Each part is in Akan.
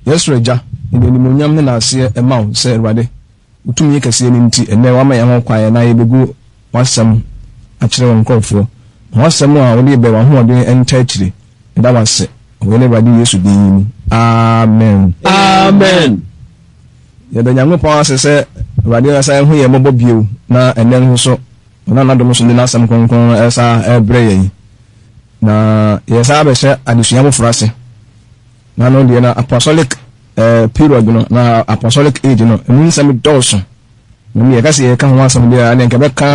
Yɛn Soro Agya, yɛde animuonyam ne naaseɛ ma wo sɛ Awurade, wo tumi kɛseɛ no nti, ɛnnɛ woama yɛn ho kwan na yɛbɛgu w'asɛm akyerɛ wo nkorɔfoɔ. Ma w'asɛm a wode rebɛ w'ahoɔden ntaa akyire. Yɛda wo ase wɔ yɛn Awurade Yesu din yi mu. Amen. Amen. Yɛda Nyankopɔn ase sɛ Awurade asan ahu yɛn mmɔbɔ bio na ɛnnɛ nso so ɔnam n'adom so de n'asɛm kronkron no ɛsa ɛrebrɛ yɛn. Na yɛsan abɛhyɛ adesua foforɔ ase. Na no deɛ na apostolic eh, period no na apostolic age no ɛmu nsɛm dɔɔso. Na mu yɛka sɛ yɛka ho asɛm deɛ ɛne nka bɛka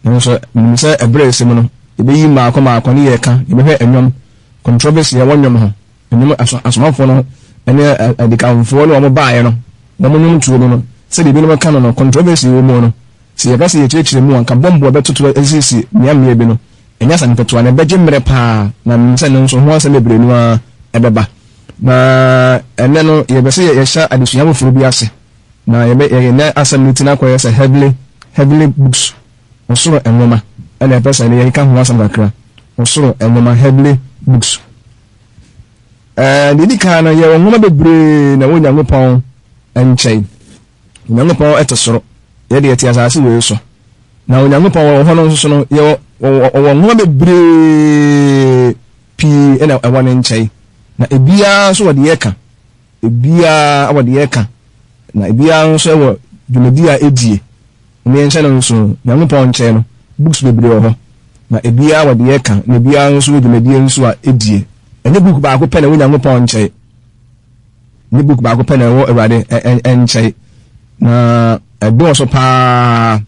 nanso menim sɛ ɛberɛ ɛsɛ mu no yɛbɛyi mmaako mmaako ne yɛka yɛbɛhwɛ ɛnwom controversy ɛwɔ nnwom ho Nnwom aso asomafoɔ no ne adikanfoɔ ne wɔn baeɛ no, wɔn nnwomtoɔ mu no, sɛdeɛ ebinom ka no no, controversy wɔ mu no, sɛ yɛka sɛ yɛkyerɛkyerɛ mu a, anka bɔmbo a ɛbɛtoto asisi mmeammea bi no, ɛnyɛ asɛm ketewa, na ɛbɛgye mmerɛ pa ara, na menim sɛ ɛno nso ho asɛm bebree no ara ɛbɛba. Na ɛnnɛ no, yɛpɛ sɛ yɛhyɛ adesua foforɔ bi ase, na yɛbɛ yɛn nnɛ asɛm no ti no akɔyɛ sɛ Heavenly, Heavenly Books, Ɔsoro Nwoma, ɛna yɛpɛ sɛ ɛnnɛ yɛka ho asɛm kakra, Ɔsoro Nwoma, Heavenly Books. Ɛɛ, deɛ ɛdi kan no, yɛwɔ nwoma bebree na ɛwɔ Onyankopɔn nkyɛn. Onyankopɔn te soro, yɛ deɛ te asase wei so. Na Onyankopɔn wɔ hɔ no nso no, yɛwɔ ɔwɔ nwoma bebree pii na ɛwɔ ne nkyɛn. Na ebiara nso wɔ deɛ ɛka. Ebiara wɔ deɛ ɛka. Na ebiara nso wɔ dwumadi a ɛdie. Momma yɛnhyɛ no nsow, Nyankopɔn nkyɛn no, books bebree wɔ hɔ, na ebiara wɔ deɛ ɛka, na ebiara nso wɔ dwumadie nso a edie. Ɛnyɛ book baako pɛ na ɛwɔ Nyankopɔn nkyɛn. Ɛnyɛ book baako pɛ na ɛwɔ Awurade nkyɛn. Na ɛdɔɔso paa,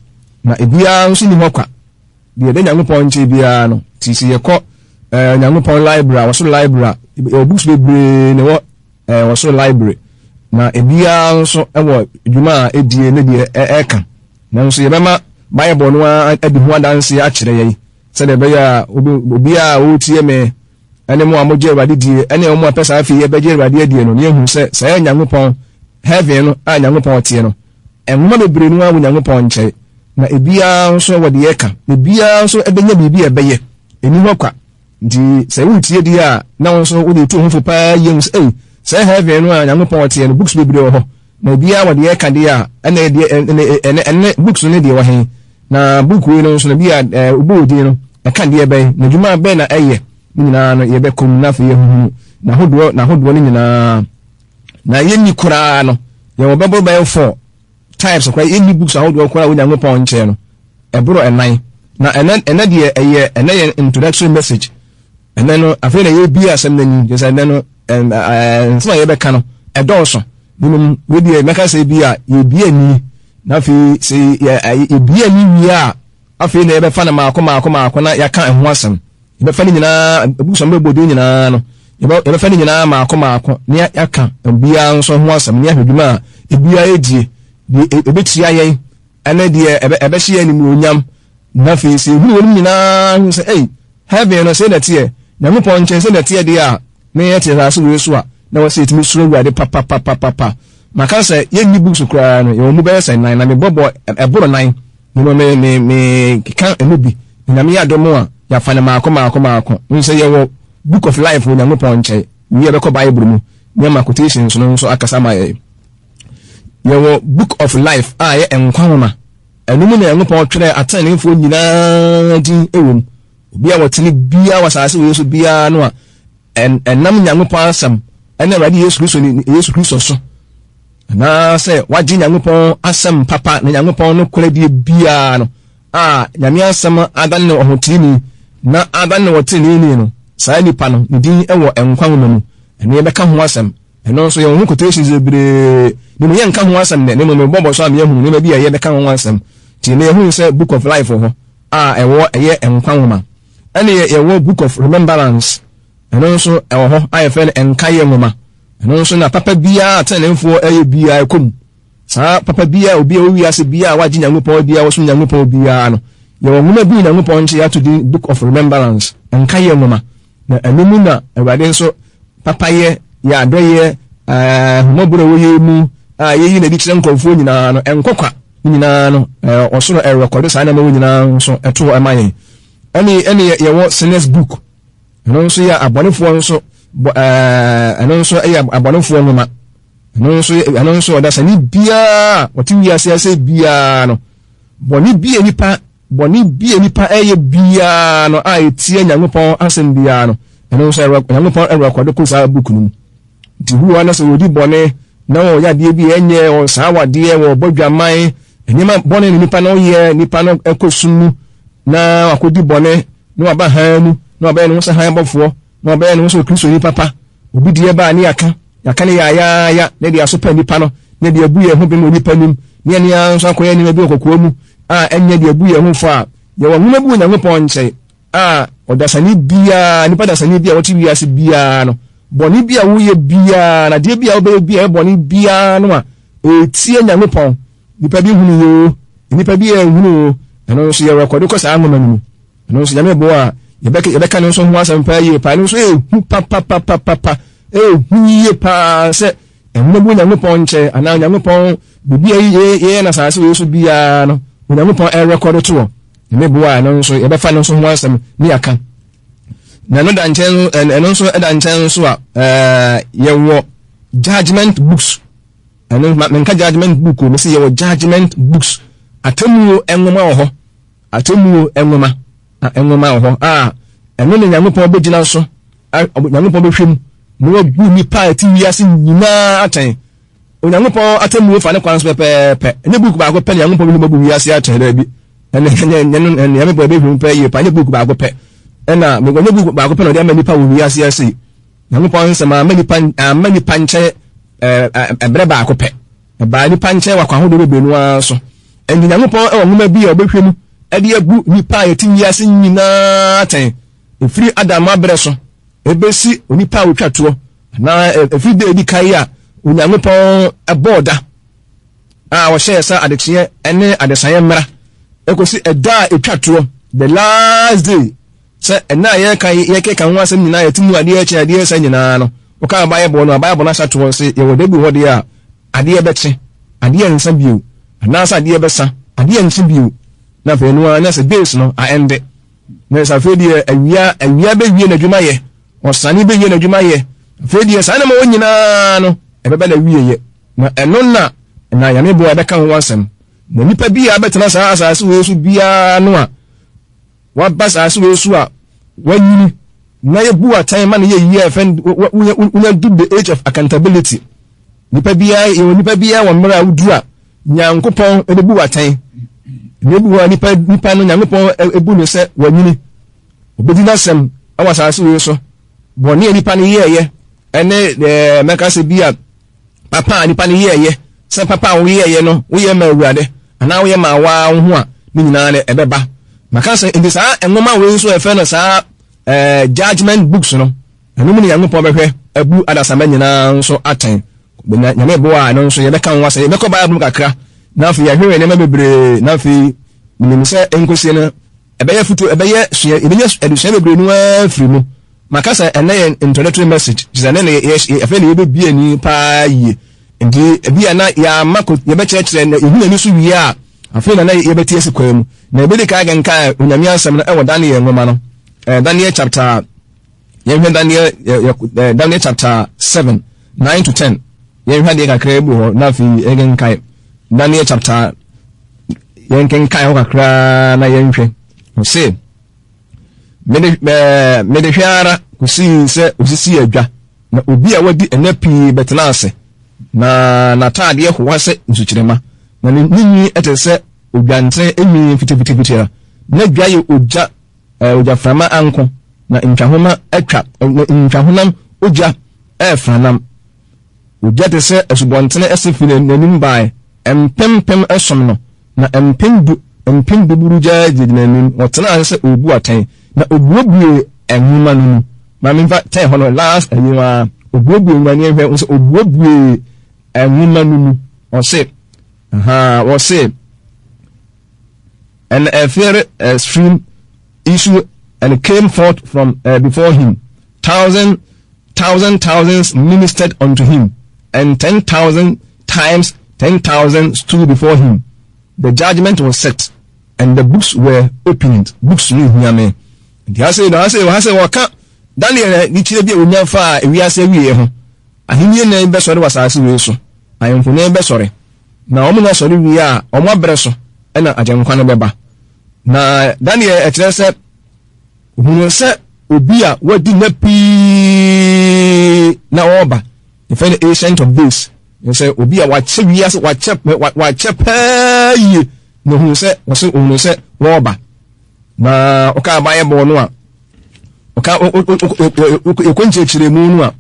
na ebiara nso nni hɔ kwa. Deɛ ɛda Nyankopɔn nkyɛn biara no, ti sɛ yɛkɔ ɛɛ Nyankopɔn library a, wɔsoro library a, ɛwɔ books bebree na ɛwɔ ɛɛ wɔsoro library. Na ebiara nso wɔ dwuma a edie ne deɛ ɛka. Nanso yɛbɛma Bible no ara adi ho adanseɛ akyerɛ yɛn, sɛdeɛ ɛbɛyɛ a obiara a ɔretie me ne mo a mogye Awurade die ne wɔn a pɛ saa afei yɛbɛgye Awurade adie no, na yɛhu sɛ saa Nyankopɔn heaven no a Nyankopɔn teɛ no, nwoma bebree no ara wɔ Nyankopɔn nkyɛn, na ebiara nso wɔ deɛ ɛka, na ebiara nso ɛbɛnya biribi a ɛbɛyɛ, ɛni hɔ kwa. Nti sɛ woretie deɛ a, na wo nso wode tu wo ho fo paa yie hu sɛ, ei, sɛ heaven no a Nyankopɔn teɛ no, books bebree wɔ hɔ, na obiara wɔ deɛ ɛka deɛ a, ɛna deɛ ɛne ɛne ɛne books no ne deɛ wɔ he, na book wei no nso no bi a ɛɛ wobɔ odin no, ɛka deɛ bɛn, na adwuma bɛn na ɛyɛ, ne nyinaa no yɛbɛkɔ mu na afei yɛhuhu n'ahodoɔ n'ahodoɔ no nyinaa. Na yɛnni koraa no, yɛwɔ bɛboro bɛyɛ four types koraa, yɛnni books ahodoɔ koraa a Onyankopɔn nkyɛn no, ɛboro ɛnan. Na ɛnɛ ɛnɛ deɛ ɛyɛ ɛnɛ yɛ introductory message. Ɛnɛ no afei na yɛbie asɛm no ani, kyerɛ sɛ ɛnɛ no nsɛm a yɛbɛka no ɛdɔɔso. Mmom wei deɛ mɛka sɛ bi a yɛbie ani, na afei sɛ yɛbie ani wie a, afei na yɛbɛfa no maako maako maako na yɛaka ɛho asɛm. Yɛbɛfa ne nyinaa, books a mobɛbɔ din nyinaa no, yɛbɛfa ne nyinaa maako maako na yɛaka obiara nso ho asɛm na yɛahwɛ dwuma a ebiara die, deɛ ɛbɛtua yɛn ɛne deɛ ɛbɛhyɛ yɛn animuonyam. Na afei sɛ yɛhunu wɔn nyinaa hu sɛ, ei, heaven no sei na ɛteɛ, Nyankopɔn nkyɛn sei na ɛteɛ deɛ a, na yɛte asase wei so a, na wɔ sɛ yɛtumi suro Awurade papapapapa. Maka sɛ yɛnni books koraa no, yɛwɔ mu bɛyɛ sɛ nan, na mebɔbɔ ɛboro nan. Mmom me me me keka emu bi. Na Nyame yɛ adom a, yɛafa no maako maako maako. Wohu sɛ yɛwɔ Book of Life wɔ Nyankopɔn nkyɛn. Wie a yɛbɛkɔ Bible mu na yɛama quotations no nso akasa ama yɛn. Yɛwɔ Book of Life a ɛyɛ nkwa nwoma. Ɛno mu na Nyankopɔn twerɛɛ ateneneefoɔ nyinaa din wɔ mu. Obi a wɔtene biara wɔ asase wei so biara no a ɛnam Nyankopɔn asɛm ɛne Awurade Yesu Kristo Yesu Kristo so anaasɛ wagye Nyankopɔn asɛm papa na Nyankopɔn no koradie biara no a Nyame asɛm adane no ɔhoteeni na adane no ɔteneneeni no, saa nipa no ne din wɔ nkwa nwoma mu. Ɛno yɛbɛka ho asɛm. Ɛno nso yɛwɔ ho quotations bebree. Ne mu yɛnka ho asɛm nɛ, ne mu mebɔbɔ so a meyɛhunu nneɛma bi a yɛbɛka ho asɛm. Nti ne yɛhunu sɛ Book of Life wɔ hɔ a ɛwɔ ɛyɛ nkwa nwoma. Ɛne yɛwɔ Book of Remembrance. Ɛno nso ɛwɔ hɔ a yɛfrɛ no nkaeɛ nwoma. Ɛno nso na papa biara a teneneefoɔ yɛ biara ɛkɔ mu. Saa papa biara obi a ɔwɔ wiase biara a wagye Nyankopɔn adi a ɔsom Nyankopɔn biara no, yɛwɔ nwoma bi wɔ Nyankopɔn nkyɛn yɛato din Book of Remembrance, nkaeɛ nwoma. Na ɛno mu na Awurade nso papayɛ, yɛ adɔyɛ, ahummɔborɔ a ɛwɔ yɛn mu a yɛyi no adi kyerɛ nkurɔfoɔ nyinaa no, ɛnkɔ kwa. Ne nyinaa no, ɔsoro ɛrekɔde saa nneɛma wɔ nyinaa nso ɛto hɔ ɛma yɛn. Ɛne ɛne yɛwɔ Sinners Book. Ɛno nso yɛ abɔnefoɔ nso. Bɔ ɛɛ ɛno nso yɛ abɔnefoɔ nwoma. Ɛno nso ɛno nso ɔdasani biara ɔte wiase ase biara no bɔne bi a nipa bɔne bi a nipa ɛyɛ biara no a etia Nyankopɔn asɛm biara no ɛno nso ɛwɔ Nyankopɔn ɛwɔ kɔ saa book no mu. Nti hu wɔn na sɛ wɔdi bɔne na wɔyɛ adeɛ bi a ɛnyɛ wɔn saa wadeɛ wɔbɔ dwaman nneɛma bɔne na nipa no yɛ nipa no kɔ sum mu na wakɔdi bɔne na waba hann mu na wabɛyɛ ne ho sɛ hann bɔfoɔ na wabɛyɛ ne ho sɛ okristoni papa obi deɛ baa ne yaka yaka ne yaayaaya na de aso pa nipa no na de abu yɛn ho bem wɔ nipa nim ne yɛn ara nso akɔyɛ nneɛma bi wɔ kɔkɔɔ mu a ɛnyɛ de abu yɛn ho fɔ a yɛwɔ nwoma bi wɔ Nyankopɔn nkyɛn a ɔdasani biara nipa dasani bi a wɔte wiase biara no bɔne bi a woyɛ biara na adeɛ bi a wobɛyɛ bi a ɛyɛ bɔne biara no a ɛtie Nyankopɔn nipa bi hunu yɛ o nipa bi ɛnhunu o ɛno nso yɛ rɛkɔde kɔ saa nwoma no mu ɛno nso Nyame boa a yɛbɛka yɛbɛka ne nso ho asɛm paa yie paa ɛno nso ɛhu papapapapa ɛhu yie paa sɛ nwoma bi Onyankopɔn nkyɛn anaa Onyankopɔn biribi a yɛyɛ no asase wei so biara no Onyankopɔn ɛrɛkɔde toɔ Nyame boa a ɛno nso yɛbɛfa no nso ho asɛm ne yɛaka na ɛno da nkyɛn ɛno nso da nkyɛn nso a ɛɛ yɛwɔ judgement books ɛno menka judgement book o mesi yɛwɔ judgement books atemmuo nwoma wɔ hɔ atemmuo nwoma nwoma wɔ hɔ a ɛno ne Nyankopɔn bɛgyina so Nyankopɔn bɛhwɛ mu na wabu nipa a ɛte wiase nyinaa atɛn Onyankopɔn atemmuo fa ne kwan so pɛpɛɛpɛ ɛnyɛ book baako pɛ na Nyankopɔn bɛhwɛ mu abu wiase atɛn daabi ɛnɛ ɛnyɛ ɛnyɛ ɛnyɛ mebɔ ɛbɛhwɛ mu pɛ yie pa ɛnyɛ book baako pɛ ɛna ɛnyɛ book baako pɛ na ɔde ama nipa wɔ wiase ase Nyankopɔn nsɛm ama nipa ama nipa nkyɛn ɛɛ ɛbrɛ baako pɛ ɛbaa nipa nkyɛn wɔ akwan ahodoɔ bebree no ara so ɛnti Nyankopɔn ɛwɔ nwoma bi a ɔbɛhwɛ mu ɛde abu nipa a yɛte wiase nyinaa atɛn ɛfiri Adam abrɛ so ɛbɛsi onipa a wɔtwa toɔ anaa ɛfiri da edi kan a Onyankopɔn ɛbɔɔ da a ɔhyɛɛ sɛ adekyeɛ ne adesaeɛ mmara ɛkɔsi ɛda a ɛtwa toɔ the last day sɛ ɛna a yɛka yɛkeka ho asɛm nyinaa yɛte mu adeɛ kyɛ adeɛ sɛ nyinaa no woka Bible no a Bible no ahyɛ toɔ sɛ yɛwɔ da bi hɔ deɛ a adeɛ bɛkye adeɛ nsa bio anaasɛ adeɛ bɛsa adeɛ nkye bio na afei no ara na sɛ days no aɛnde na sɛ afei deɛ awia awia bɛwie n'adwuma yɛ ɔsane bɛwie n'adwuma yɛ afei deɛ saa nneɛma wɔ nyinaa no ɛbɛba na wieyɛ na ɛno na na Nyame boa ɛbɛka ho asɛm na nipa bi a bɛtena saa asase wei so biara no a waba asase wei so a wanyini na yɛbu atɛn ma no yɛ yie a ɛfɛn wonya du the age of accountability nipa biara yɛwɔ nipa biara wɔ mmerɛ a wodu a Nyankopɔn ɛbɛbu atɛn na ebi hɔ a nipa nipa no Nyankopɔn ebu no sɛ wanyini obedi n'asɛm ɛwɔ asase wei so bɔne a nipa no yɛɛyɛ ɛne ɛɛ mɛka sɛ bi a papa a nipa no yɛɛyɛ sɛ papa a woyɛɛyɛ no woyɛ ma Awurade anaa woyɛ ma waa wo ho a ne nyinaa no ɛbɛba maka sɛ nti saa nwoma wei nso ɛfɛ no saa ɛɛ judgement books no ɛno mu ne Nyankopɔn bɛhwɛ abu adasama nyinaa nso atɛn Nyame boa a ɛno nso yɛbɛka ho asɛm yɛbɛkɔ Bible mu kakra na afei yɛahwehwɛ nneɛma bebree na afei menim sɛ nkosie no ɛbɛyɛ futu ɛbɛyɛ sua yɛbɛnya adesua bebree no ara firi mu maka sɛ ɛnɛ yɛ introductory message kyerɛ sɛ ɛnɛ na yɛ afei na yɛbɛbie ani paa yie nti ebi a na yɛama yɛbɛkyerɛkyerɛ na yɛhu n'ani so wie a afei na na yɛbɛte asi kwan mu na yɛbɛdi kan kenkan Onyame asɛm no ɛwɔ Daniel nwoma no Daniel chapter yɛnhwɛ Daniel Daniel chapter 7 9 to 10 yɛnhwɛ adeɛ kakra bi wɔ hɔ na afei yɛnkenkan Daniel chapter yɛnkenkan hɔ kakra na yɛnhwɛ ɔse mede ɛɛ mede hwɛ ara kosii sɛ osisi adwa na obi a wadi nna pii bɛtena ase na n'ataadeɛ hoa sɛ nsukyerɛma na ne nwi te sɛ odwanten nwi fitafitafita na dwa yɛ ogya ɛɛ ogyaframa anko na ntwahoma atwa na ntwahonam ogya ɛɛfranam ogya te sɛ asubɔntene ɛse fi n'anim bae mpempem ɛsom no na mpem du mpem du burugyaa gyinagyina anim wɔtena ase sɛ ɔrebu atɛn na obuebue nwoma no mu maame nfa tɛn hɔ no last ɛyi no ara obuebue nwoma no yɛhwɛ sɛ obuebue nwoma no mu ɔse aha wɔse and a fiery stream issued and came forth from before him thousand thousand thousands ministered unto him and 10,000 times 10,000 stood before him. The judgment was set, and the books were opened. Books no hia me. Nti ha sɛ, ha sɛ, ha sɛ wɔka. Daniel ne kyerɛ bi a onya faa ewiase awieɛ ho. Ahennie nan bɛsɔre wɔ asase wei so. Ahemfo nan bɛsɔre. Na wɔn nya sɔre wie a, wɔn abrɛ so na Agyenkwa no bɛba. Na Daniel ɛkyerɛ sɛ ohunu sɛ obi a wadi nna pii na ɔreba. Yɛfrɛ no Ancient of Days. Sɛ obi a wakyɛ wiase, wakyɛ wakyɛ paa yie na ohunu sɛ wɔsɛ ohunu sɛ wɔreba. Na ɔka Bible no a ɔka yɛkɔ nkyerɛkyerɛmu no a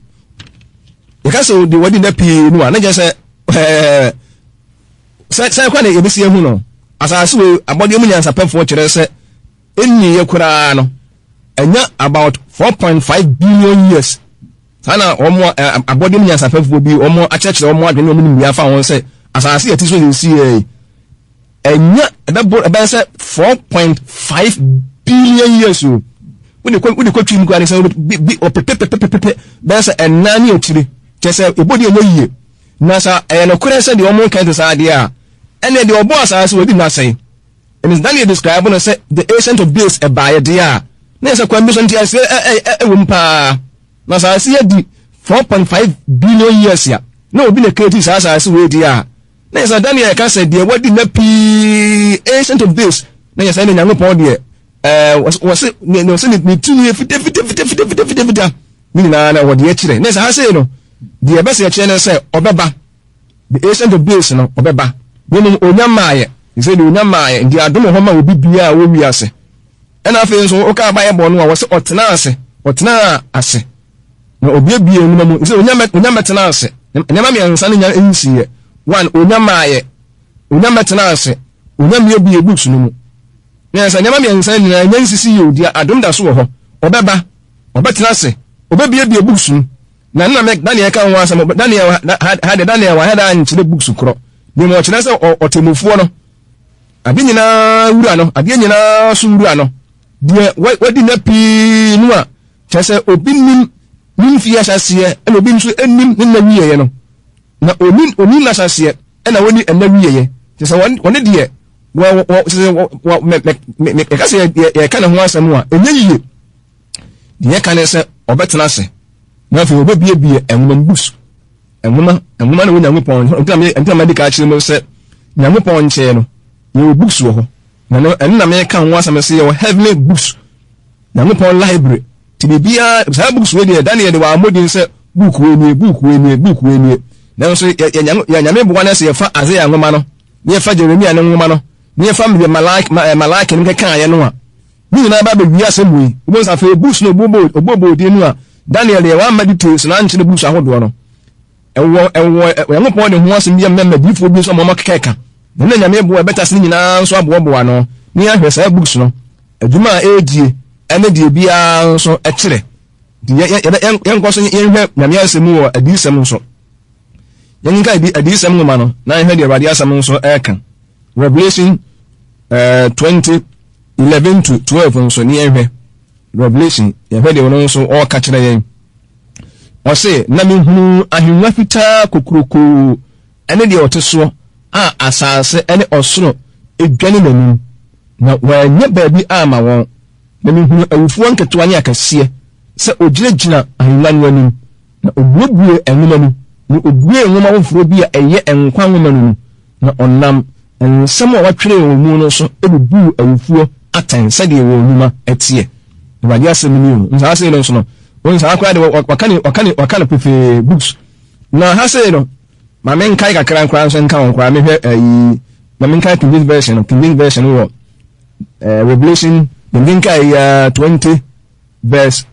yɛka sɛ deɛ wadi nna pii no a na kyerɛ sɛ ɛɛ sɛ sɛ kwan na yɛbɛsi ahu no asase wei abɔdeɛ mu nyansapɛfoɔ kyerɛ sɛ ɛnniiɛ koraa no ɛnya about 4.5 billion years saa na wɔn abɔdeɛ mu nyansapɛfoɔ bi wɔn akyerɛkyerɛ wɔn adwene wɔn nimdeɛ afa wɔn sɛ asase yɛte so yɛsi yɛ yi Ɛnya ɛbɛboro ɛbɛyɛ sɛ 4.5 billion years o. Wode kɔ wode kɔ twi mu koraa ne sɛ bi bi ɔpepepepepepe bɛyɛ sɛ ɛnan ne akyire. Kyerɛ sɛ ɛbɔ deɛ ɛnyɛ yie. Na sɛ ɛyɛ nokorɛ sɛ deɛ wɔn nka te saa deɛ a, ɛnneɛ deɛ ɔbɔɔ asase wadi nna sɛn? Ɛne Daniel describe no sɛ the ancient of days ɛbaeɛ deɛ a, na yɛ sɛ kwan bi so nteaseɛ ɛwɔ mu paa. Na asase adi 4.5 billion years a, na obi na create saa asase wei deɛ a, Na yɛ sɛ Daniel ka sɛ deɛ wadi nna pii, ancient of days, na yɛ sɛ ne Nyankopɔn deɛ, ɛɛ wɔse ne ne wɔse ne tumi yɛ fita fita fita fita fita fita fita ne nyinaa na wɔde akyerɛ. Na yɛ sɛ ha sei no, deɛ ɛbɛsɛ ɛkyerɛ ne sɛ ɔbɛba, the ancient of days no ɔbɛba. Na mmom onya mmaayɛ, sɛ deɛ onya mmaayɛ, nti adom wɔ hɔ ma obi biara a wɔ wiase. Ɛna afei nso woka Bible no a wɔse ɔtenaa ase, ɔtenaa ase. Na obiebie nwoma mu sɛ onya onya mɛtena ase. Nneɛma mmiɛnsa no nya nsiiɛ. One, onya maayɛ. Onya mɛtena ase. Onya miebie books no mu. Na sɛ nneɛma mmiɛnsa nyinaa nya nsisi yɛ odia adom da so wɔ hɔ. Ɔbɛba, ɔbɛtena ase, ɔbɛbiebie books mu. Na nna mɛ Daniel ka ho asɛm Daniel ha de Daniel wahɛ da nkyerɛ books korɔ. Deɛ mu ɔkyerɛ sɛ ɔtɛmufoɔ no ade nyinaa wura no, adeɛ nyinaa so wura no, deɛ wadi nna pii no a Kyerɛ sɛ, obi nim ne mfeɛ ahyɛaseɛ ɛna obi nso nim ne nna wieɛ no. Na oni oni nna ahyɛaseɛ ɛna wɔni nna wieɛ. Kyerɛ sɛ wɔn wɔne deɛ wɔ wɔ kyerɛ sɛ wɔ wɔ mɛ mɛ mɛ yɛka sɛ yɛ yɛka ne ho asɛm a ɛnyɛ yie. Deɛ yɛka ne sɛ ɔbɛtena ase na afei ɔbɛbiebie nwoma mu books nwoma nwoma na wɔ Nyankopɔn ntina me ntina madi ka akyerɛ mu sɛ Nyankopɔn nkyɛn no yɛwɔ books wɔ hɔ na no ɛno na meka ho asɛm sɛ yɛwɔ heavenly books Nyankopɔn library ti biribiara saa books wei deɛ Daniel de wammɔ din sɛ book wei nie book wei nie book wei nie nanso yɛ yɛ Nyame boa no sɛ yɛfa Isaiah nwoma no na yɛfa Jeremia ne nwoma no na yɛfa deɛ Malaki ma, Malaki no kekaeɛ no a ne nyinaa ba bɛwie asɛm wei. Wobɛhu sɛ afei books no ɔbɔbɔ din no a Daniel deɛ wamma details na ankyerɛ books ahodoɔ no ɛwɔ ɛwɔ Nyankopɔn de ho asɛm bi ama madiifoɔ bi nso ama wɔn akeka na na Nyame boa ɛbɛtase ne nyinaa nso aboaboa no ne yɛahwɛ saa books no adwuma a ɛredie ne deɛ biara nso kyerɛ. Nti yɛnkɔ so yɛnhwɛ Nyame asɛm mu wɔ adiyisɛm nso. Yɛnkenka adiyisɛm nwoma no na yɛnhwɛ deɛ Awurade asɛm nso ɛreka. Revelation uh, 20, 11 to 12 nso ne yɛnhwɛ. Revelation, yɛhwɛ deɛ ɔno nso ɔreka kyerɛ yɛn. Ɔse, na mehunuu ahengua fitaa kokurokoo ne deɛ ɔte soɔ a asase ne ɔsoro dwane n'anim, na wɔannya baabi amma wɔn. Na mehunuu awufoɔ nketewa ne akɛseɛ sɛ wɔgyinagyina ahennwa no anim, na ɔbuebuee nwoma mu, na ɔbuee nwoma foforɔ bi a ɛyɛ nkwa nwoma no mu, na ɔnam nsɛm a wɔatwerɛ wɔ mu no so bubuu awufoɔ atɛn sɛdeɛ wɔn nnwuma teɛ. Awurade asɛm ni o. Nsaa sei no nso no, nsaa koraa de wɔka ne wɔka ne wɔka no pefee books. Na ha sei no, ma menkae kakra koraa nso nka ho koraa mehwɛ ayi ma menkae King James version no King James version wɔ eh, Revelation menkae yi uh, 20 verse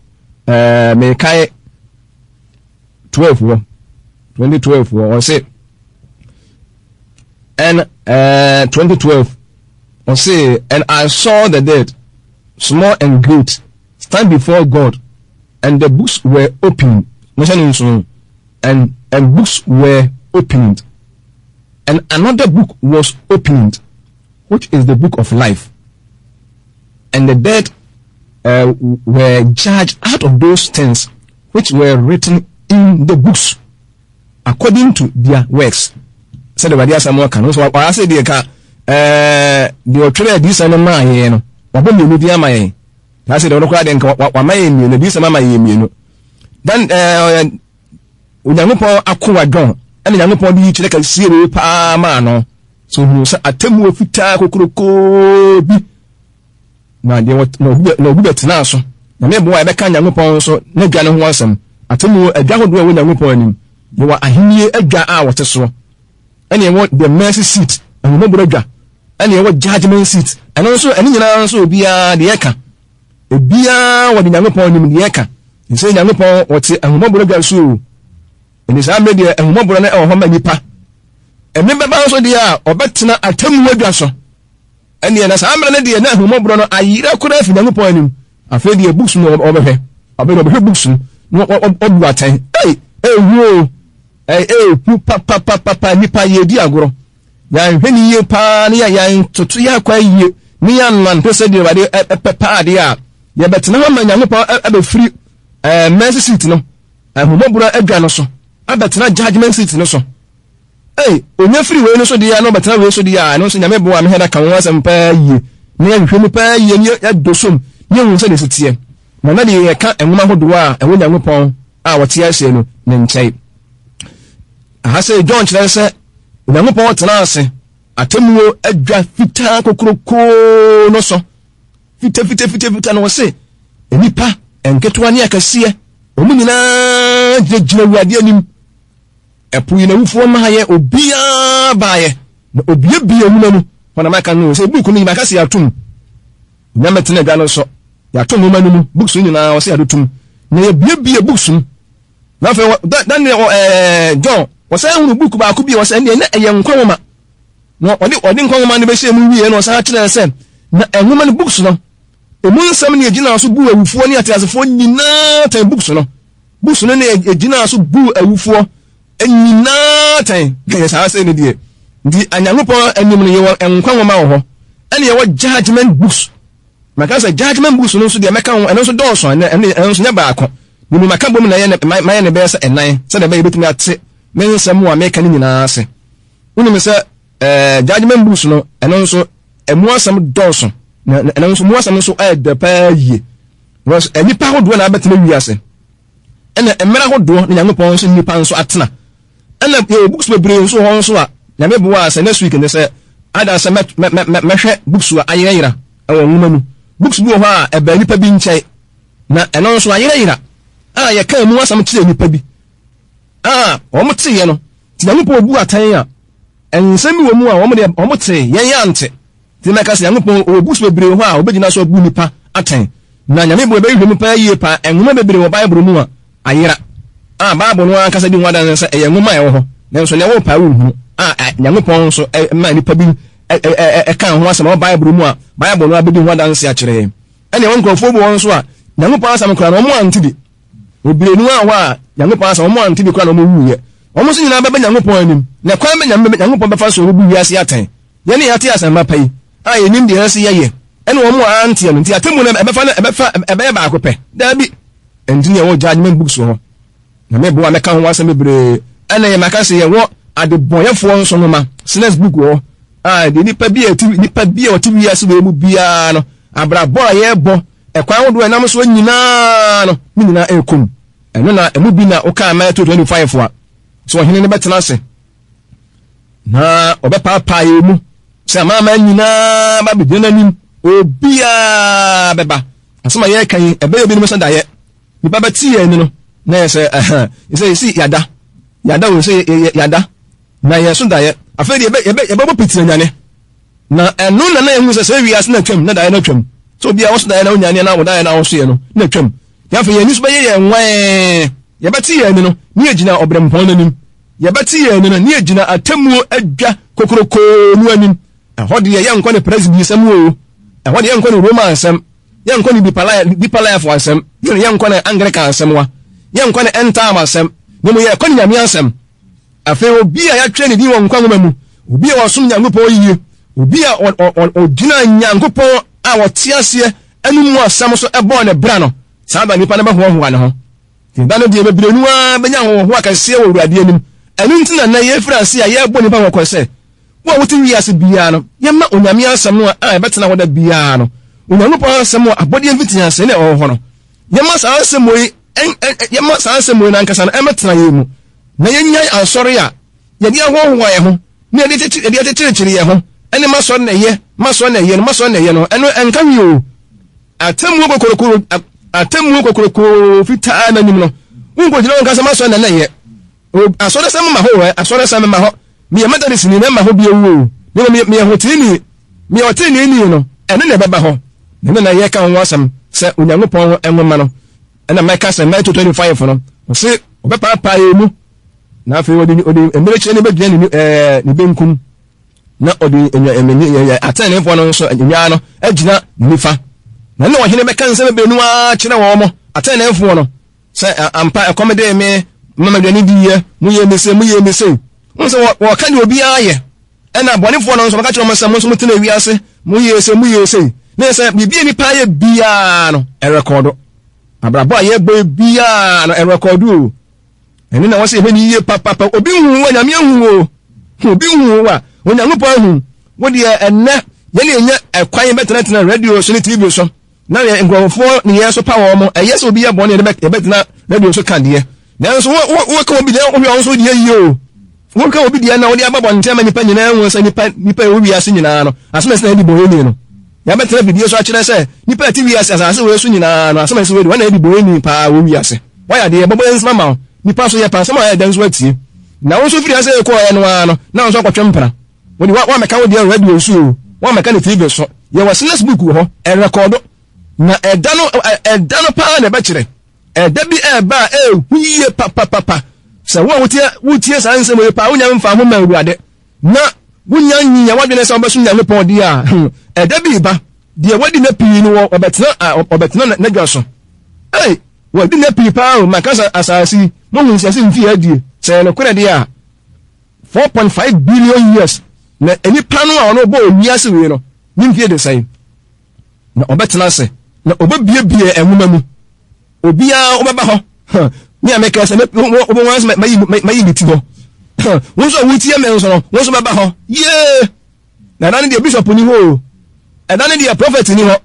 eh, mekae 12 wɔ 2012 wɔ ɔse and uh, 2012 ɔse and I saw the dead small and great stand before God and the books were opened mo hyɛ ne nso and and books were opened and another book was opened which is the book of life and the dead uh, were judged out of those things which were written in the books according to their works sɛdeɛ Awurade asɛm ɔka no nso wɔayɛ sɛ deɛ ka ɛɛ deɛ ɔtwerɛ adiyisɛm no maa yɛn no wabɔ mmienu din ama yɛn. Saa sɛ deɛ ɔno koraa deɛ nka wama yɛ mmienu, adiyisɛm ama yɛ mmienu. Dan ɛɛ Onyankopɔn akoa John ɛna Nyankopɔn de yi kyerɛ kɛseɛ wei paa maa no. So ohunu sɛ atemmuo fitaa kokurokoo bi na deɛ na obi bɛtenaa so. Nyame boa a yɛbɛka Nyankopɔn nso n'adwa no ho asɛm. Atemmuo adwa ahodoɔ a ɛwɔ Nyankopɔn anim. Yɛwɔ ahennie adwa a wɔte soɔ. Ɛna yɛwɔ the mercy seat, ahummɔborɔ adwa. Ɛna yɛwɔ judgment seat. Ɛno nso, ɛne nyinaa nso obiara deɛ ɛka. Obiara wɔde Nyankopɔn anim deɛ ɛka. Sɛ Nyankopɔn wɔte ahummɔborɔ adwa so o. Ɛne saa mmerɛ deɛ ahummɔborɔ no ɛwɔ hɔ ma nipa. Ɛme bɛba nso deɛ a ɔbɛtena atemmuo adwa so. Ɛneɛ na saa mmerɛ no deɛ na ahummɔborɔ no ayera koraa afi Nyankopɔn anim. Afei deɛ books no ɔbɛhwɛ. Ɔbɛhwɛ ɔbɛhwɛ books no na ɔbu atɛn. Ei, ehu o. Ei, ehu papapapapa nipa yɛdi agorɔ. Yɛanhwɛ ne yie paa ne yɛantoto yɛn akwan yie ne yɛannante sɛdeɛ Awurade pɛ paa deɛ a, yɛbɛtena hɔ ma Nyankopɔn abɛfiri mercy seat no, ahummɔborɔ adwa no so, abɛtena judgment seat no so. Ei, onya firi wei no so deɛ na ɔbɛtena wei so deɛ a, ɛno nso Nyame boa me hɛda ka ho asɛm paa yie, na yɛhwehwɛ mu paa yie, na yɛdɔ som, na yɛhu sɛdeɛ ɛsi teɛ. Na na deɛ yɛka nwoma ahodoɔ a ɛwɔ Nyankopɔn a ɔte aseɛ no ne nkyɛn. Aha sɛ John kyerɛ sɛ Onyankopɔn tena ase atemmuo adwa fitaa kokurokoo no so. Fitafitafitafita na ɔse nnipa nketewa ne akɛseɛ wɔn nyinaa gyinagyina Awurade anim. Ɛpo yi n'awufoɔ maayɛ obiara baayɛ na obiebie nwoma mu. Hɔ na maka no sɛ buku no nyinaa kase atom. Nyame tena adwa no so. Yɛato nwoma no mu books no nyinaa ɔse yɛde tom na yɛbiebie books mu. Na afei Daniel ɛɛ John wɔsan hunu book baako bi a wɔsɛ ɛndeɛ na ɛyɛ nkwa nwoma. Na ɔde ɔde nkwa nwoma no bɛhyɛ mu wie na ɔsan kyerɛɛ sɛ na nwoma no books no emu nsɛm ne ɛgyinaa so buu awufoɔ ne ateasefoɔ nyinaa tɛn books no. Books no ne ɛgyinaa so buu awufoɔ nyinaa tɛn. Ɛyɛ saa sɛ ne deɛ. Nti Anyankopɔn anim no yɛwɔ nkwa nwoma wɔ hɔ ɛne yɛwɔ judgment books. Maka sɛ judgment books no nso deɛ mɛka ho ɛno nso dɔɔso ɛno ɛno nso nyɛ baako. Mimi maka bom na mayɛ ne bɛyɛ sɛ ɛnan sɛdeɛ ɛbɛyɛ yɛbɛtumi ate me nsɛm a meka no nyinaa ase. Wonim sɛ ɛɛ judgment books no ɛno nso ɛmu asɛm dɔɔso na ɛno nso mu asɛm nso ɛyɛ dɛ paa yie. Because nnipa ahodoɔ na abɛtena wiase ɛna mmerɛ ahodoɔ na Nyankopɔn nso nnipa nso atena. Ɛna yɛwɔ books bebree nso wɔ hɔ nso a Nyame boa a sɛ next week ne sɛ ada sɛ mɛhwɛ books a ayerayera ɛwɔ nwoma mu. Books bi wɔ hɔ a ɛbaa nipa bi nkyɛn na ɛno nso ayerayera a yɛkaa mu asɛm kyerɛ nipa bi a wɔn teeɛ no nti Nyankopɔn bu atɛn a nsɛm bi wɔ mu a wɔn deɛ wɔn tee yɛn yɛ ante. Nti mɛka sɛ Nyankopɔn ɔwɔ books bebree wɔ hɔ a ɔbɛgyina so abu nipa atɛn. Na Nyame boa yɛbɛhwehwɛ mu paa yie paa nwoma bebree wɔ Bible mu a ayera a Bible no ankasa di ho adanse sɛ ɛyɛ nwoma a ɛwɔ hɔ nanso nea ɛwɔ paa wonhunu a Nyankopɔn nso maa nipa bi ɛkaa ho asɛm wɔ Bible mu a Bible no abɛdi ho adanse akyerɛ yɛn. Ɛne ɛwɔ nkurɔfoɔ bi wɔ nso a Nyankopɔn asɛm koraa no wɔn ante bi. Bebree no a hɔ a Nyankopɔn asɛm wɔn ante bi koraa na wɔn wuiɛ. Wɔn nso nyinaa bɛba Nyankopɔn anim. Na kwan bɛ Nyankopɔn bɛfa so ɔbɛbu wiase atɛn. Yɛn a yɛate asɛmpa pa yi a yɛnim deɛ ɛsɛ sɛ yɛyɛ ɛne wɔn a anteɛ no nti atemmu no ɛbɛfa no ɛbɛfa ɛbɛyɛ baako pɛ? Daabi. Ɛnti ne yɛwɔ judgment books wɔ hɔ. Nyame boa mɛka ho asɛm bebree. Ɛna yɛ maka sɛ yɛwɔ adebɔnyɛfoɔ nso nwoma, sinners book wɔ hɔ a deɛ nipa bi a ɛte nipa bi a ɔte wiase wei mu biara no abrabɔ a yɛrebɔ ɛkwan ahodoɔ a ɛnam soɔ nyinaa no ne nyinaa ɛrekɔ mu. Ɛno na ɛmu bi na wokaa Matthew 25 a sɛ ɔhene no bɛtena ase Na ɔbɛpaapaa yɛn mu sɛ amanaman nyinaa ba bɛgyina n'anim. Obiara bɛba. Asɛm a yɛreka yi, ɛbɛyɛ binom sɛ daeɛ. Nipa bɛte yɛn ani no, na yɛ sɛ ɛhɛn, sɛ yɛsi yada. Yada o, sɛ yada. Na yɛn so daeɛ. Afei deɛ yɛbɛbɔ piti anyane. Na ɛno na na yɛhu sɛ sɛ wiase na atwam, na daeɛ no atwam. Sɛ obiara wɔso daeɛ na onyane na wɔdaeɛ na wɔsoeɛ no, na atwam. Na afei yɛn ani so bɛyɛ yɛn nwann. Yɛbɛte yɛn ani no, ne yɛgyina ɔbrɛmpɔn no anim. Yɛbɛte yɛn ani no, ne yɛgyina atemmuo adwa kokurokoo no anim. Ɛhɔ deɛ yɛnkɔ ne Presby nsɛm o, ɛhɔ deɛ yɛnkɔ ne Roma nsɛm, yɛnkɔ ne Deeper Life asɛm, yɛnkɔ ne Anglican asɛm wa, yɛnkɔ ne End Time asɛm, na mmom yɛkɔ ne Nyame asɛm. Afei obi a yɛatwerɛ ne din wɔ nkwa nwoma mu, obi a ɔsom Nyankopɔn yie, obi a ɔgyina Nyankopɔn a ɔte aseɛ no mu asɛm so bɔɔ ne bra no, saa da nipa no bɛhoahoa ne ho. Da no deɛ bebree no ara bɛnya ahohoahoa kɛseɛ wɔ Awurade anim. Ɛno nti na nnɛ yɛrefiri ase a yɛrebɔ nnipa kɔkɔ sɛ, wo a wote wiase biara no, yɛmma Onyame asɛm no a ɛbɛtena hɔ da biara no. Onyankopɔn asɛm wɔ abɔdeɛ mfitiaseɛ na ɛwɔ hɔ no, yɛma saa asɛm wei, yɛma saa asɛm wei no ankasa no ɛmɛtena yɛn mu, na yɛnyae asɔre a yɛde ahoahoa yɛn ho na yɛde akyekyere yɛn ho ɛne masɔre na ɛyɛ, masɔre na ɛyɛ no, masɔre na ɛyɛ no, ɛno ɛnka hwee o. Atemmuo kokoroko, atemmuo kokoroko fitaa n'anim no, wonkɔgyina wo nka sɛ masɔre na na ɛyɛ. Asɔresɛm ma hɔ o, asɔresɛm ma hɔ. Meyɛ Methodistni na ɛmma hɔ bio o. Na mmom meyɛ hoteeni, meyɛ ɔteneeni no, ɛno na ɛbɛba hɔ. Na ɛno na yɛka ho asɛm sɛ Onyankopɔn nwoma no. Ɛna mɛka sɛ Matthew 25 no, ɔse ɔbɛpaapaa yɛn mu, na afei ɔde ɔde mmirekyie no bɛgyina ne ɛɛ ne benkum, na ɔde atɛnnefoɔ no nso nnwaa no agyina ne nifa. Na ne ɔhene bɛka nsɛm bebree no ara kyerɛ wɔn atɛnnefoɔ no. Sɛ ampa ɛkɔm dee me, moma me aduane diiɛ, moyɛɛ me sei, moyɛɛ me sei. Wohu sɛ wɔka deɛ obiara yɛ. Ɛna abɔnefoɔ no nso wɔka kyerɛ wɔn sɛ, mo nso motena wiase, moyɛɛ sei, moyɛɛ sei. Na yɛ sɛ biribi a nipa ayɛ biara no, ɛrekɔdo. Abrabɔ a yɛbɔ yi biara no, ɛrekɔdo o. Ɛno na wɔsɛ yɛhwɛ no yie papapa. Obi hu wo a, Nyame ahu wo o. Obi hu wo a, Onyankopɔn ahu. Wo deɛ ɛnnɛ, yɛne yɛnya ɛkwan bɛtenatena radio so ne TV so. Na yɛ nkurɔfoɔ nneyɛɛ so pa wɔn. Ɛyɛ sɛ obi yɛ bɔne a yɛbɛtena radio so ka deɛ, nanso woka obi deɛ wohwɛ wɔn nso deɛ yie o. Woka obi deɛ na wode aba bɔnten ama nnipa nyinaa ahu sɛ nnipa nnipa ɛwɔ wiase nyinaa no asɛm ɛsɛ na ɛdi bɔne no. Yɛabɛtena fidie so akyerɛ sɛ nnipa ɛte wiase asase wei so nyinaa no asɛm ɛsɛ wei de wɔn na ɛdi bɔne paa wɔ wiase. Wayɛ adeɛ yɛbɔbɔ yɛn nsam ama wo. Nnipa so yɛpɛ asɛm a ɛyɛ dɛ nso atie. Na wo nso firi ase kɔɔɛ no ara no na wo nso akɔtwe mpena. Wode wa wammɛka wo deɛ radio so o, wammɛka ne TV so. Yɛwɔ Sinus book wɔ hɔ, ɛrekɔdo. Na ɛda no ɛda no paa na ɛbɛkyerɛ. Ɛda bi ɛreba a ɛrehu yie papapapa. Sɛ wo a wotie wotie saa nsɛm yi paa wonya mfa ho ma Awurade na wonya nyinya w'adwene sɛ wobɛsom Nyankopɔn deɛ a, hmm, ɛda bi reba. Deɛ wadi nna pii no wɔ ɔbɛtena ɔbɛtena n'adwa so. Ei, wadi nna pii paa o, maka sɛ asase yi, mohu sɛ sɛ mfie adie. Sɛ ɛyɛ nokorɛ deɛ a, 4.5 billion years na nipa no a ɔno ɔbɔɔ wiase wei no ne mfie de sɛn na ɔbɛtena ase na ɔbɛbiebie nwoma mu obiara wobɛba hɔ me a meka sɛ wobɛhu sɛ mayi me ti hɔ wo nso a wotie me nso no wo nso bɛba hɔ yee na ɛda no deɛ bishop ni hɔ o ɛda no deɛ prophet ni hɔ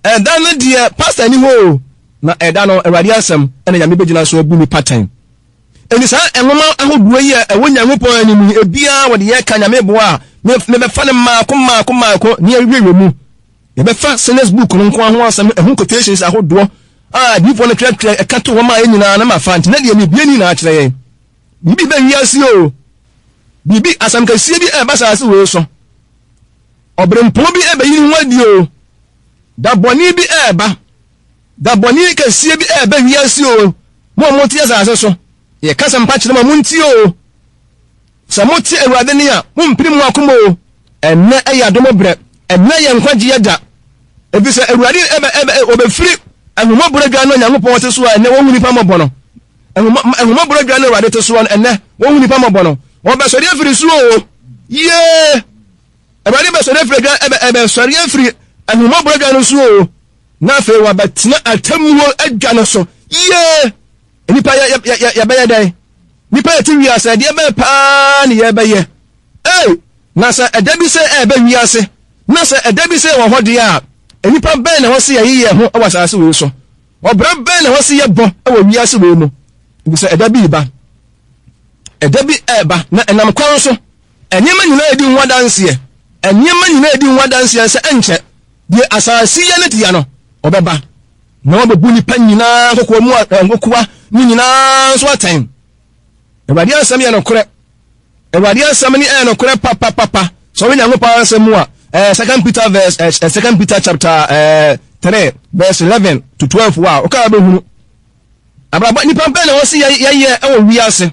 ɛda no deɛ pastor ni hɔ o na ɛda no awurade asɛm ɛna nyame bɛgyina so abu nipa tɛn Enti saa nwoma ahodoɔ yi a ɛwɔ Nyankopɔn anim yi, ebiara wɔde yɛ ka Nyame boa a, mebɛfa no mmaako mmaako mmaako ne yɛhwehwɛ mu. Yɛbɛfa Sinner's Book no nko ho asɛm, ɛho quotations ahodoɔ a adiyifoɔ no twerɛtwerɛ ɛka to hɔ maa yɛn nyinaa na mafa. Nti na deɛ mebue ne nyinaa kyerɛ yɛn. Biribi bɛ wiase o. Biribi, asɛm kɛseɛ bi ɛreba saase wei so. Ɔberempɔn bi ɛbɛyi ne ho adi o. Da bɔne bi ɛreba. Da bɔne kɛseɛ bi ɛreba wiase o, mo a mote asase so, yɛka asɛmpa kyerɛ mo a montie o. Sɛ mote Awurade nne a, mommpirim mo akoma o. Ɛnnɛ ɛyɛ adom berɛ, ɛnnɛ yɛ nkwagyeɛ da, ɛfiri sɛ Awurade ɛbɛ ɛbɛ ɔbɛfiri ahummɔborɔ adwa no a Nyankopɔn te so a ɛnnɛ wɔhu nipa mmɔbɔ no. Ahummɔborɔ adwa no Awurade te soɔ no, ɛnnɛ wɔhu nipa mmɔbɔ no. Wɔbɛsɔre afiri so o, yee! Awurade bɛsɔre afiri adwa ɛbɛ ɛbɛsɔre afiri ahummɔborɔ adwa no so o. Na afei wabɛtena atemmuo adwa no so. Yie! Nnipa yɛ yɛ yɛ yɛbɛyɛ dɛn? Nnipa yɛte wiase ɛdeɛ bɛn paa ne yɛbɛyɛ? Ei! Na sɛ ɛda bi sɛ ɛɛbɛ wiase, na sɛ ɛda bi sɛ wɔ hɔ deɛ a, nnipa bɛn na ɛwɔ sɛ yɛye yɛn ho wɔ asase wei so? Ɔbra bɛn na ɛwɔ sɛ yɛbɔ wɔ wiase wei mu? Efisɛ ɛda bi reba. Ɛda bi ɛɛba, na ɛnam kwan so. Nneɛma nyinaa redi ho adanseɛ. Nneɛma nyinaa redi ho adanseɛ sɛ ɛnkyɛ Deɛ asase yɛ ne dea no, ɔbɛba, na wabɛbu nnipa nyinaa nkokoa mu nkokoa no nyinaa nso atɛn. Awurade asɛm yɛ nokorɛ. Awurade asɛm ne ɛyɛ nokorɛ papapapa. Sɛ ɔyɛ Nyankopɔn asɛm mu a, eh, Second Peter verse, eh, eh Second Peter chapter eh, 3 verse 11 to 12 a, ɔka bɛhunu. Abrabɔ nipa bɛn na wɔsi yɛyɛ ɛwɔ wiase.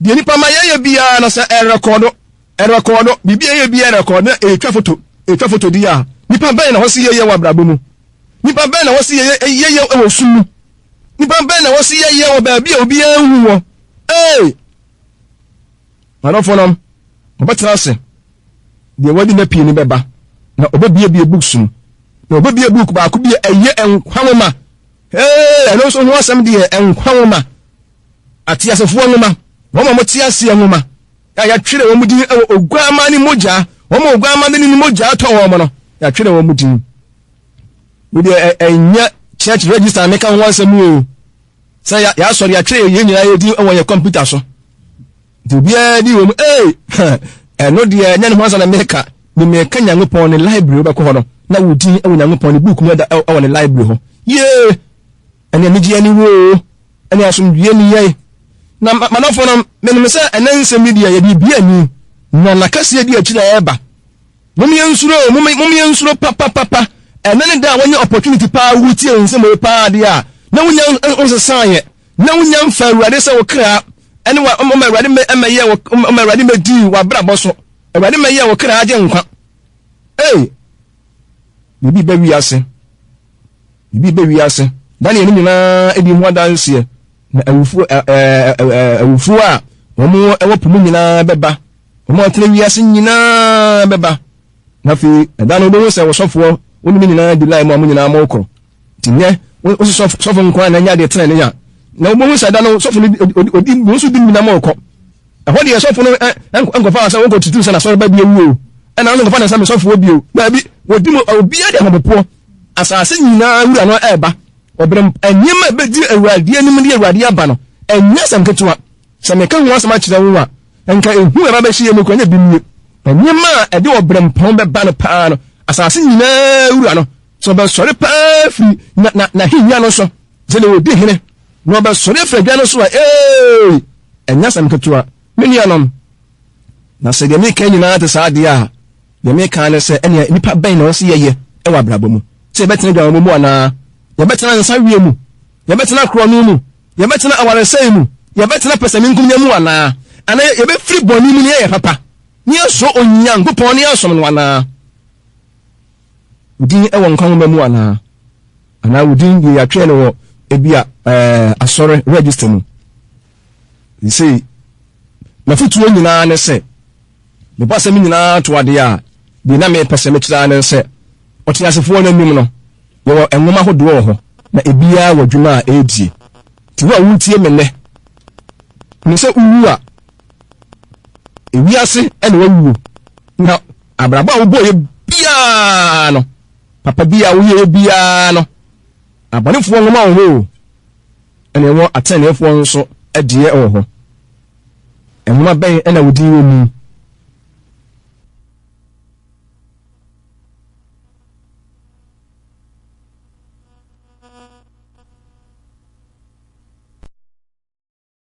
Deɛ nipa ma yɛyɛ biara no sɛ ɛrekɔdo, ɛrekɔdo, biribi a yɛyɛ biara ɛrekɔdo na ɛretwa foto, ɛretwa foto di a, nipa bɛn na wɔsi yɛyɛ wɔ abrabɔ mu? Nipa bɛn na wɔsi yɛyɛ yɛyɛ wɔ sum mu? Nipa bɛn na wɔsi yɛyɛ wɔ baabi a obiara nhu wɔ? Ee! Madɔfo nom, wɔbɛtena ase, deɛ wadi nna pii no bɛba, na ɔbɛbiebie books mu, na ɔbɛbie book baako bi a ɛyɛ nkwa nwoma. Ee, ɛno nso ho asɛm deɛ nkwa nwoma. Ateasefoɔ nwoma, wɔn a wɔte aseɛ nwoma, a yɛatwerɛ wɔn din wɔ Oguammaa no mogya, wɔn a Oguammaa no ne ne mogya tɔ wɔn no, yɛatwerɛ wɔn din. Wei deɛ ɛnyɛ church register meka ho asɛm o. Sɛ yɛasɔre yɛatwerɛ yɛn nyinaa yɛdi wɔ yɛ kɔmputa so. Nti obiara di wɔ mu ee ɛno deɛ ɛnyɛ ne ho asɛm na meka. Me meka Nyankopɔn ne library wobɛkɔ hɔ no na wo din wɔ Nyankopɔn ne book mu ɛda wɔ ne library hɔ. Yee! Ɛne anigyeɛ ne wo o, ɛne asomdwoeɛ ne yɛn. Na m'adɔfoɔ no, menim sɛ ɛnɛ nsɛm yi deɛ yɛde bia ni, na n'akɛseɛ di akyiri a ɛreba. Mom yɛnsuro o, mom yɛnsuro papapapa. Ɛnɛ ne da a wɔnyɛ opportunity paa wotie nsɛm wei paa deɛ a, na wonya nsesaeɛ, na wonya mfa Awurade sɛ wo kra, ɛne wa ɔma Awurade mɛyɛ ɔma Awurade mɛdi w'abrabɔ so, Awurade mɛyɛ wo kra agye nkwa. Ei, biribi bɛ wiase. Biribi bɛ wiase. Daniel no nyinaa di ho adanseɛ. Na awufoɔ awufoɔ a wɔn wɔ po mu nyinaa bɛba. Wɔn a wɔtena wiase nyinaa bɛba. Na afei ɛda no wobɛhu sɛ wɔsɔfoɔ wo ne me nyinaa di line mu a mo nyinaa mokɔ. Nti nyɛ wo sɛ sɔfo nko ara na anya adeɛ tena ne ya. Na wobɛhu sɛ ɛda no sɔfo no odi wɔn nso di mu na mokɔ. Ɛhɔ deɛ sɔfo no nkɔfa sɛ wɔnkɔ tutu sɛ n'asɔre ba bi awu o. Ɛna nso nkɔfa ne nsa me sɔfoɔ bio. Daabi, wɔdi mu obiara de ahopopoɔ. Asase nyinaa wura no reba. Ɔbrɛ nneɛma a ɛbɛdi Awurade anim de Awurade aba no, ɛnyɛ asɛm ketewa. Sɛ meka ho asɛm akyerɛ wo a, nka ehu a ɛba bɛhyɛ yɛn mu koraa nyɛ bi nie. Nneɛma a ɛde ɔbrɛmpɔn bɛba no paa no, asase nyinaa wura no, sɛ ɔbɛsɔre paa firi n'ahennwa no so, sɛdeɛ ɔdi hene, na ɔbɛsɔre afiri adwa no so a, ee, ɛnyɛ asɛm ketewa. Me nuanom, na sɛ deɛ meka nyinaa te saa deɛ a, Deɛ mereka ara ne sɛ, ɛnneɛ nnipa bɛn na ɛwɔ sɛ yɛyɛ wɔ abrabɔ mu? Sɛ yɛbɛtena adwamammɔ mu anaa? Yɛbɛtena nsaweɛ mu? Yɛbɛtena korɔno mu? Yɛbɛtena awaresɛe mu? Yɛbɛtena pɛsɛmenkominya mu anaa? Anaa yɛbɛfiri bɔne mu na yɛayɛ papa, na yɛasuro Onyankopɔn na yɛasom no anaa? Wo din wɔ nkwa nwoma mu anaa? Anaa wo din deɛ yɛatwerɛ no wɔ ebia ɛɛ asɔre register mu? Sei, m'afotuo nyinaa ne sɛ, Mebɔ asɛm nyinaa to adeɛ a, deɛ na mepɛ sɛ mekyerɛ ara ne sɛ, ɔteasefoɔ no anim no, yɛwɔ nwoma ahodoɔ wɔ hɔ, na ebiara wɔ dwuma a ɛredie. Nti wo a woretie me nnɛ, hunu sɛ wowu a, ewiase na wawuo, na abrabɔ a wobɔeɛ biara no, papa bi a woyɛeɛ biara no, abɔnefoɔ nwoma wɔ hɔ o, ɛna ɛwɔ ateneneefoɔ nso deɛ wɔ hɔ. Nwoma bɛn na wo din wɔ mu?